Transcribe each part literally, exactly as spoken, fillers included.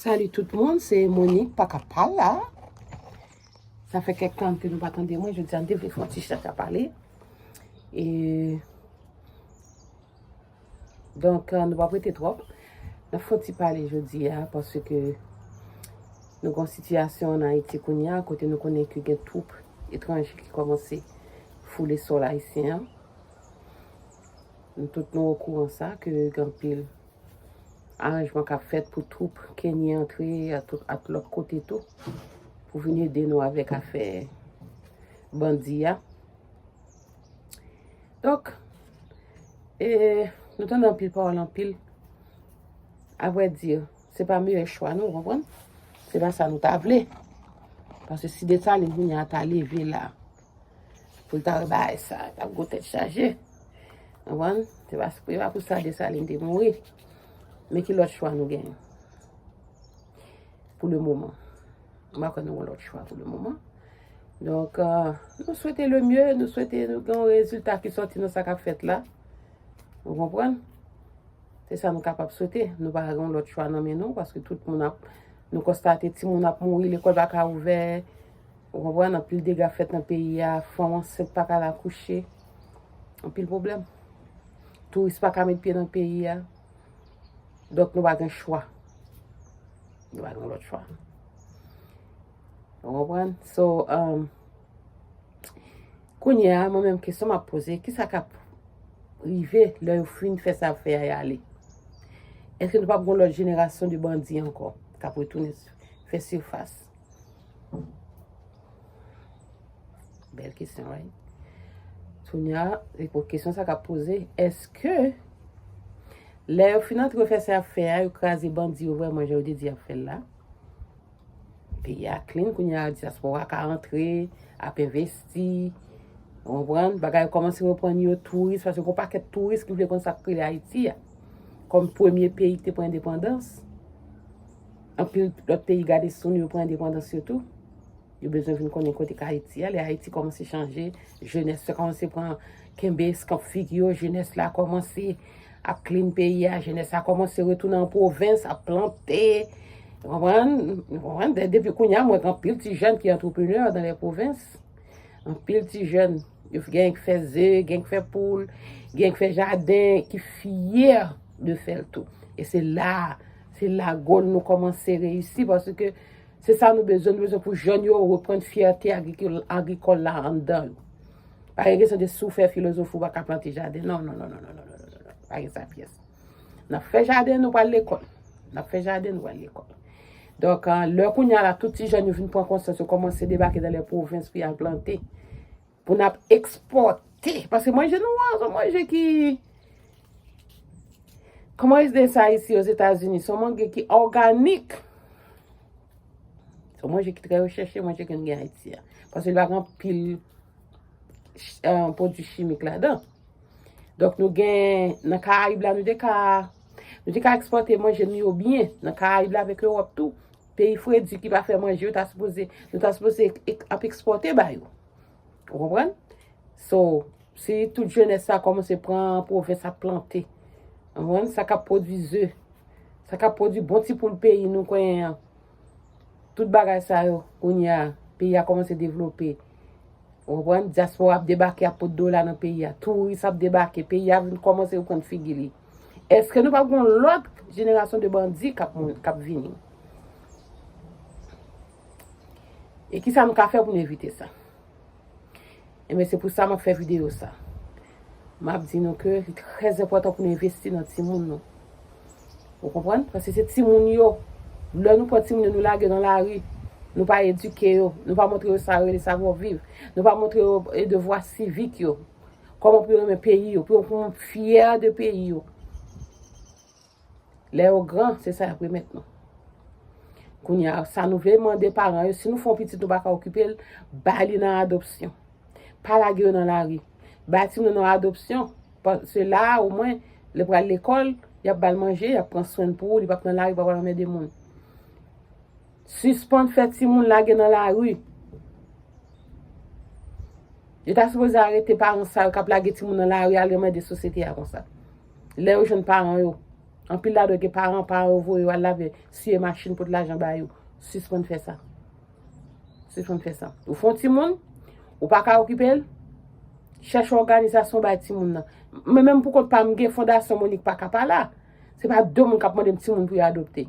Salut tout moun, se Monique Pakapala. Sa fè kèk tan ke nou pa tande mwen, jodi a m te vle fè yon ti chacha pale. E donk, eh, nou p ap rete twòp. N ap fè yon ti pale jodi a, paske nou gen yon sitiyasyon ann Ayiti kounye a, kote nou konnen ke gen twoup etranje ki kòmanse foule sòl ayisyen an. Nou tout nou okouran sa, ke gen anpil aranjman k ap fèt pou twoup kenyen antre ak tout, ak lòt kote tou, pou vin ede nou avèk afè bandi a. Donk, e, nou tande anpil pawòl, anpil. Avrèdi, se pa meyè chwa nou, w konprann? Se pa sa nou ta vle. Paske si Desalin kounye a ta leve la, pou l ta wè bagay sa, t ap gwo tèt chaje. Konprann? Se pa, se pa pou sa Desalin te mouri. Men ki lòt chwa nou genyen? Pou le moman. M pa kwè nou gen lòt chwa pou le moman. Donk, eh, nou swete le mye, nou swete nou gen yon rezilta ki sòti nan sa k ap fèt la. Ou konprann? Se sa nou kapab swete. Nou pa gen yon lòt chwa nan men nou, paske tout moun ap, nou konstate timoun ap mouri, lekòl pa ka ouvè. Ou konprann? Anpil dega fèt nan peyi a, fanm ansent pa ka al akouche. Anpil pwoblèm. Touris pa ka met pye nan peyi a. Donk, nou pa gen chwa. Nou pa gen lòt chwa. Ou konprann? So, um, kounye a, mwen menm kesyon m ap poze, kisa k ap rive lè yo fin fè sa y ap fè a y ale? Èske nou p ap gen lòt jenerasyon de bandi ankò k ap retounen fè sifas? Bèl kesyon, right? Kounye a, se pou kesyon sa k ap poze, èske lè yo fin antre yo fè sa y ap fè a, yo kraze bandi yo vrèman jan yo te di y ap fè l la? Peyi a clean, kounye a dyaspora ka antre, ap envesti. Ou konprann? Bagay yo kòmanse reprann yo, touris, paske gon pakèt touris ki vle konn sa k rele Ayiti a. Kòm premye peyi ki te pran endepandans, anpil lòt peyi gade sou nou, yo pran endepandans yo tou. Yo bezwen vin konnen kote k Ayiti a. Lè Ayiti kòmanse chanje, jenès la kòmanse pran, kenbe eskanp figi yo, jenès la kòmanse ap clean peyi a, jenès la kòmanse retounen an pwovens, ap plante. Ou konprann? Ou konprann? De-, depi kounye a, m wè gen anpil ti jèn ki antreprenè dan lè pwovens. Anpil ti jèn. Yo gen k fè ze, gen k fè poul, gen k fè jaden, ki fyè de fè l tou. E se la, se la gòl nou kòmanse reyisi, paske se sa nou bezwen, nou bezwen pou jèn yo reprann fyète agrikòl, agrikòl la anndan yo. Pa gen kesyon de si w fè filozofi ou pa ka plante jaden. Non, non, non, non. Pa gen sa pyès. N ap fè jaden, nou pral lekòl. N ap fè jaden, nou pral lekòl. Donk, eh, lè kounye a la, tout ti jèn yo vin pran konsyans, yo kòmanse debake dan lè pwovens pou y al plante. Pou n ap ekspòte. Paske manje nou an, se yon manje ki, kòman yo di sa isi Ozetazini, se yon manje ki òganik. Se yon manje ki trè rechèche, manje ke nou gen Ayiti a. Paske li pa gen anpil ch-, eh, pwodui chimik ladan. Donk, nou gen, nan Karayib la, nou te ka, nou te ka ekspòte manje nou yo byen. Nan Karayib la avèk Ewòp tou, peyi fredi ki pa fè manje, yo ta sipoze, nou ta sipoze ek-, ap ekspòte ba yo. Ou konprann? So, si tout jenès sa kòmanse pran pwovens ap plante, ou konprann? Sa k ap pwodui ze, sa k ap pwodui bon ti poul peyi nou konyen an, tout bagay sa yo, kounye a, peyi a kòmanse devlope. Ou konprann? Dyaspora ap debake, ap pot dola nan peyi a. Touris ap debake, peyi a vin kòmanse reprann figi li. Èske nou p ap gen yon lòt jenerasyon de bandi k ap moun-, k ap vini? E kisa nou ka fè pou nou evite sa? Ebyen, se pou sa m ap fè videyo sa. M ap di nou ke li trè enpòtan pou nou envesti nan timoun nou. Ou konprann? Paske se timoun yo, lè nou pran timoun yo, nou lage yo nan lari, nou pa edike yo, nou pa montre yo sa rele savwaviv, nou pa montre yo, e, devwa sivik yo, kòman pou yo renmen peyi yo, pou yo, pou yo fyè de peyi yo. Lè yo gran, se sa y ap remèt nou. Kounye a, sa nou vle mande paran yo, si nou fè yon pitit nou pa ka okipe l, ba li nan adopsyon. Pa lage yo nan lari. Bay timoun nan adopsyon. Paske la, omwen, lè pral lekòl, y ap ba l manje, y ap pran swen l pou ou, li p ap nan lari, li p ap al anmède moun. Sispann fè timoun lage nan lari. Yo ta sipoze arete paran sa yo k ap lage timoun nan lari, al anmède sosyete a konsa. Lè yo jwenn paran yo, Anpil ladan yo gen paran, paran yo voye yo al lave, siye machin, pote lajan ba yo. Sispann fè sa. Sispann fè sa. Ou fè yon timoun, ou pa ka okipe l, chèche òganizasyon bay timoun nan. Mwen menm pou kont pa m, m gen fondasyon Monique Paca pa la. Se pa de moun k ap mande m timoun pou yo adopte.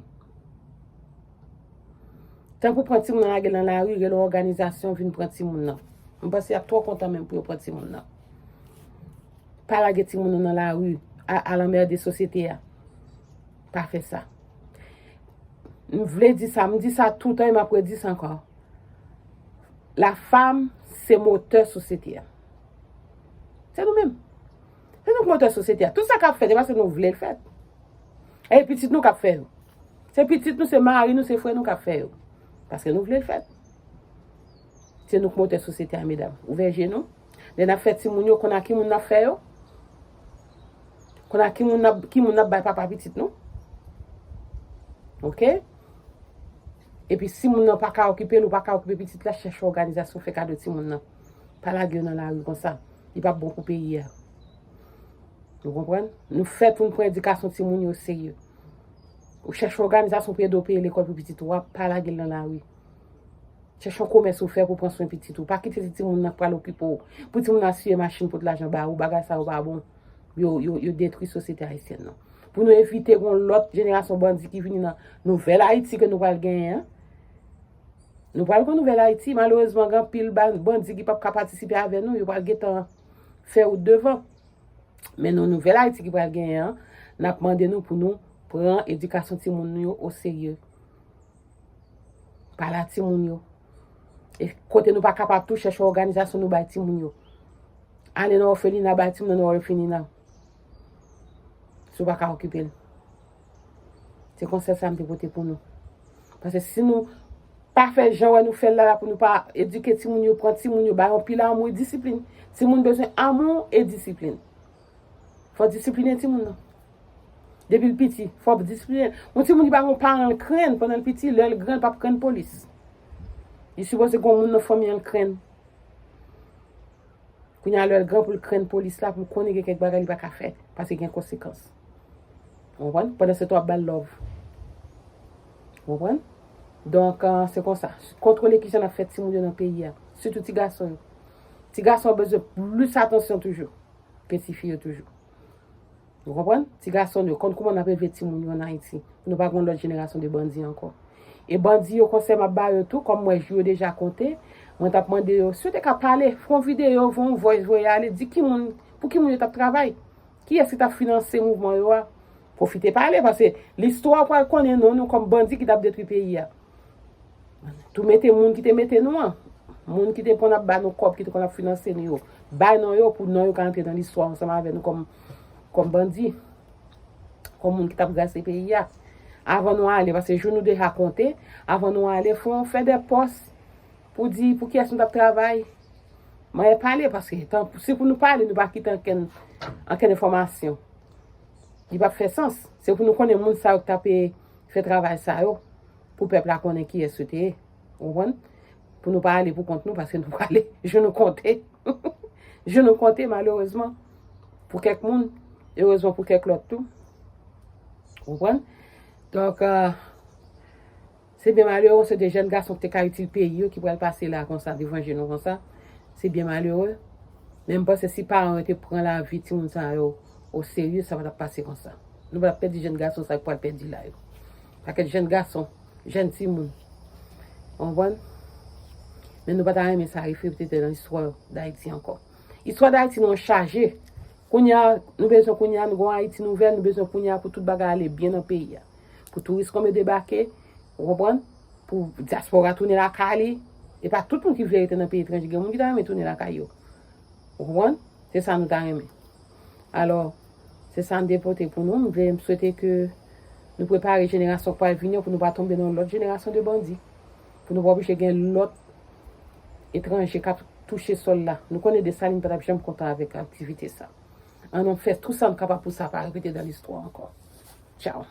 Tankou pran timoun nan lage l nan lari, rele yon òganizasyon vin pran timoun nan. M panse y ap twò kontan menm pou yo pran timoun nan. Pa lage timoun nou nan lari, a, al anmède sosyete a. Pa fè sa. M vle di sa, m di sa toutan e m ap redi sa ankò. Lafanm se motè sosyete a. Se nou menm. Se nou k motè sosyete a. Tout sa k ap fèt, e paske nou vle l fèt. E pitit nou k ap fè yo. Se pitit nou, se mari nou, se frè nou k ap fè yo. Paske nou vle l fèt. Se nou k motè sosyete a, medam. Ouvè je nou. Lè n ap fè timoun yo, konn a ki moun n ap fè yo? Konn a ki moun n ap, ki moun n ap bay papa pitit nou? Oke? Epi si moun nan pa ka okipe l, ou pa ka okipe pitit la, chèche òganizasyon, fè kado timoun nan. Pa lage yo nan lari konsa. Li p ap bon pou peyi a. Nou konprann? Nou fèt pou n pran edikasyon timoun yo serye. Ou chèche òganizasyon pou ede w peye lekòl pou pitit ou a, pa lage l nan lari. Chèche yon komès ou fè pou pran swen pitit ou. Pa kite se timoun nan k pral okipe w. Pou timoun nan siye machin, pote lajan ba ou, bagay sa yo pa bon. Yo, yo, yo detwi sosyete ayisyèn nan. Pou nou evite yon lòt jenerasyon bandi ki vini nan nouvèl Ayiti ke nou pral genyen an. Nou pral gen nouvèl Ayiti. Malerezman, gen anpil ba-, bandi ki p ap ka patisipe avè nou. Yo pral gentan fè wout devan. Men nan nouvèl Ayiti ki pral genyen an, n ap mande nou pou nou pran edikasyon timoun nou yo oserye. Pale a timoun yo. E kote nou pa kapab tou, chèche òganizasyon nou bay timoun yo. Ale nan òfelina, bay timoun nan nan òfelina. Si w pa ka okipe l. Se konsèy sa m te pote pou nou. Paske si nou pa fè jan wè nou fè l la, la pou nou pa edike timoun yo, pran timoun yo, bay yon pil amou e disiplin. Timoun bezwen amou e disiplin. Fò disipline timoun nan. Depi l piti, fò disipline l. Yon timoun ki pa gen yon paran l krenn pandan l piti, lè l gran, l p ap krenn polis. Li sipoze gen yon moun nan fanmi an l krenn. Kounye a lè l gran pou l krenn polis la, pou l konnen gen kèk bagay li pa ka fè, paske gen konsekans. Ou konprann? Pandan se tan w ap ba l love. Ou konprann? Donk, ah, se konsa. Kontwole kijan n ap fè timoun yo nan peyi a. Sitou ti gason yo. Ti gason yo bezwen plis atansyon toujou ke ti fi yo toujou. Ou konprann? Ti gason yo, konn kouman n ap elve timoun yo ann Ayiti. Pou nou pa gen yon lòt jenerasyon de bandi ankò. E bandi yo, konsèy m ap ba yo tou, kòm m wè jou yo deja konte, mwen t ap mande yo, si yo te ka pale, fè yon videyo, fè yon voice, voye ale, di ki moun, pou ki moun yo t ap travay. Kiyès ki t ap finanse mouvman yo a? Pwofite pale, paske listwa pral konnen non nou kòm bandi ki t ap detwi peyi a. Tou mete moun ki te mete nou an. Moun ki te konn ap ba nou kòb, ki te konn ap finanse nou yo. Bay non yo pou non yo ka antre nan listwa ansanm avè nou kòm, kòm bandi. Kòm moun ki t ap grase peyi a. Avan nou ale, paske jou nou deja konte, avan nou ale, fò nou fè de pòs pou di pou kiyès nou t ap travay. Mwen pale, paske tan, si pou nou pale, nou pa kite ankenn, ankenn enfòmasyon. Li p ap fè sans. Se pou nou konnen moun sa yo k t ap, eh, fè travay sa yo, pou pèp la konnen kiyès yo te ye. Ou konprann? Pou nou pa ale pou kont nou, paske nou prale, jou nou konte. Jou nou konte, malerezman, pou kèk moun, erezman pou kèk lòt tou. Ou konprann? Donk, ah, se byen malere, se de jèn gason ki te ka itil peyi yo ki pral pase la konsa, devan je nou konsa. Se byen malere. Men m panse si paran yo te pran lavi timoun sa yo oserye, sa pa t ap pase konsa. Nou pa t ap pèdi jèn gason sa yo k pral pèdi la yo. Pakèt jèn gason, jèn timoun. Ou konprann? Men nou pa ta renmen sa reflete nan istwa Dayiti ankò. Istwa Dayiti nou an chaje. Kounye a, nou bezwen kounye a, nou gen yon Ayiti nouvèl, nou bezwen kounye a pou tout bagay ale byen nan peyi a. Pou touris konbyen debake, ou konprann? Pou dyaspora tounen lakay li. E pa tout moun ki vle rete nan peyi etranje, gen moun ki ta renmen tounen lakay yo. Ou konprann? Se sa nou ta renmen. Alò, se sa m te pote pou nou. M vle, m swete ke nou prepare jenerasyon k pral vini an pou nou pa tonbe nan lòt jenerasyon de bandi. Pou nou pa oblije gen lòt etranje k ap touche sòl la. Nou konnen Desalin pa t ap janm kontan avèk aktivite sa. Ann, ann fè tou sa n kapab pou sa pa repete dan listwa ankò. Tchaw.